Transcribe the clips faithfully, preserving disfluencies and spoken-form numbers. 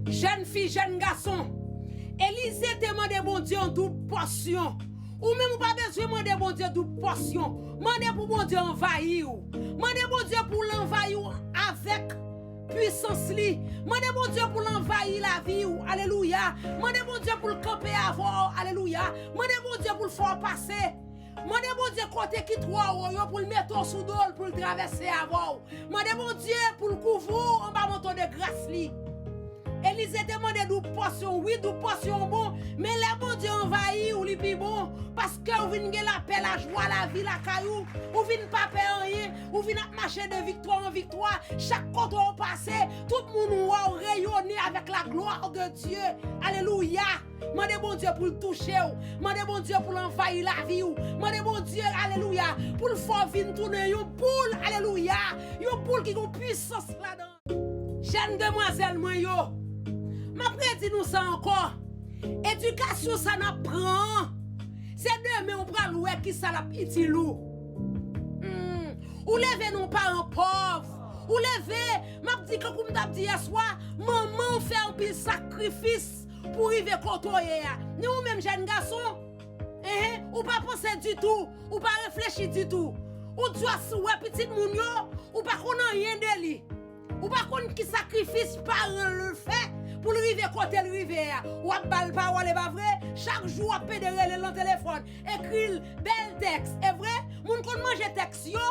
Jèn fi, jèn gason, Elize te mande Bondye yon doub pòsyon. Ou menm ou pa bezwen mande Bondye doub pòsyon. Mande pou Bondye anvayi w. Mande Bondye pou l anvayi w avèk pwisans li. Mande Bondye pou l anvayi lavi w. Alelouya. Mande Bondye pou l kanpe avè w. Alelouya. Mande Bondye pou l fè w pase. Mande Bondye kote ki twò wo yo pou l mete w sou do l pou l travèse avè w. Mande Bondye pou l kouvri w anba manto de gras li. Elize te mande doub pòsyon, wi, doub pòsyon bon, men lè Bondye anvayi w, li pi bon, paske ou vin gen lapè, lajwa, lavi lakay ou, ou vin pa pè anyen, ou vin ap mache de viktwa an viktwa, chak kote w pase, tout moun wè w reyone avèk la gloire de Dieu. Alelouya! Mande Bondye pou l touche w. Mande Bondye pou l anvayi lavi w. Mande Bondye, alelouya, pou l fè w vin tounen yon boul, alelouya, yon boul ki gen pwisans ladan. Jèn demwazèl mwen yo, m ap redi nou sa ankò. Edikasyon sa n ap pran an, se demen ou pral wè kisa l ap itil ou. Hmm. Ou leve nan yon paran pòv. Ou leve, m ap di kankou m t ap di yèswa, manman w fè anpil sakrifis pou rive kote w ye a. Ni ou menm jèn gason, enhen, ou pa panse ditou, ou pa reflechi ditou. Ou just wè pitit moun yo, ou pa konn anyen de li. Ou pa konn ki sakrifis paran l fè pou l rive kote l rive a. W ap ba l pawòl, e pa vre? Chak jou w ap pede rele l nan telefòn, ekri l bèl tèks, e vre? Moun konn manje tèks yo,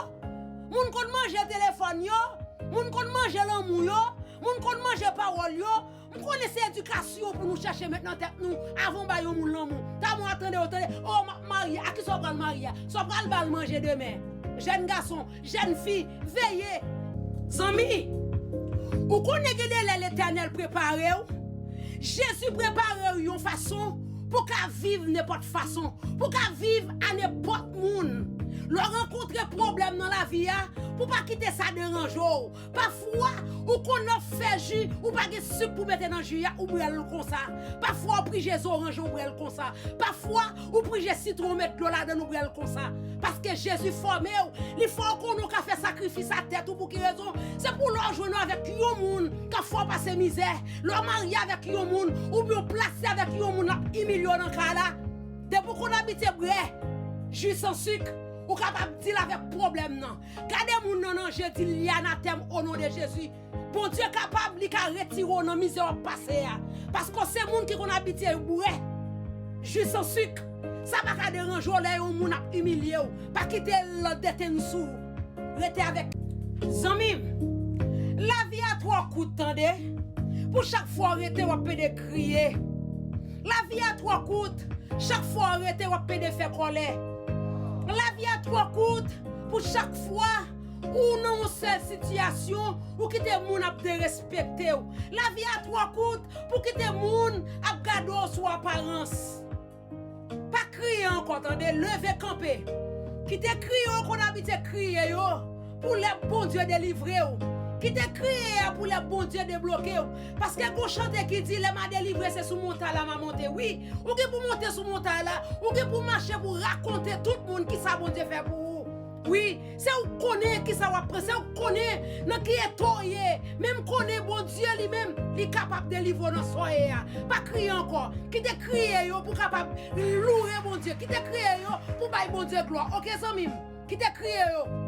moun konn manje telefòn yo, moun konn manje lanmou yo, moun konn manje pawòl yo. M konnen se edikasyon pou nou chèche met nan tèt nou avan w bay yon moun lanmou. Talè w ap tande yo tande, o, m ap marye, a kisa w pral marye a? Sa w pral ba l manje demen? Jèn gason, jèn fi, veye! Zanmi, ou konnen gen de lè Letènèl prepare w? Jezi prepare w yon fason pou w ka viv nenpòt fason, pou w ka viv a nenpòt moun. Lè w rankontre pwoblèm nan lavi a, pou w pa kite sa deranje w. Pafwa, ou konn ap fè ji, ou pa gen sik pou mete nan ji a, ou bwè l konsa. Pafwa, ou prije zoranj, ou bwè l konsa. Pafwa, ou prije sitwon, ou met dlo ladan l, ou bwè l konsa. Paske Jezi fòme w, li fè w konnen w ka fè sakrifis a tèt ou. Pou ki rezon? Se pou lè w jwenn w avèk yon moun k ap fè w pase mizè, lè w marye avèk yon moun, oubyen w plase avèk yon moun l ap imilye w nan kay la, depi w konn abitye bwè ji san sik, ou kapab deal avèk pwoblèm nan. Gade moun nan nan je, di l li anatèm o non de Jezi. Bondye kapab, li ka retire w nan mizè w ap pase a. Paske w se moun ki konn abitye bwè ji san sik. Sa pa ka deranje w lè yon moun ap imilye w. Pa kite l detenn sou ou. Rete avèk. Zanmi m, lavi a twò kout, tande. Pou chak fwa w rete, w ap pede kriye. Lavi a twò kout. Chak fwa w rete, w ap pede fè kòlè. Lavi a twò kout pou chak fwa ou nan yon sèl sitiyasyon, ou kite moun ap derespekte w. Lavi a twò kout pou kite moun ap gade w sou aparans. Pa kriye ankò, tande, leve kanpe. Kite kriye w konn abitye kriye yo pou lè Bondye delivre w. Kite kriye a pou lè Bondye debloke w. Paske gon chante ki di, lè m a delivre, se sou montay la m a monte. Wi, ou gen pou monte sou montay la, ou gen pou mache pou rakonte tout moun kisa Bondye fè pou ou. Wi, se ou k konnen kisa w ap pran, se ou k konnen nan ki eta w ye. Men m konnen Bondye li menm, li kapab delivre w nan sa w ye a. Pa kriye ankò. Kite kriye yo pou kapab loure Bondye. Kite kriye yo pou bay Bondye glwa. Oke, zanmi m? Kite kriye yo.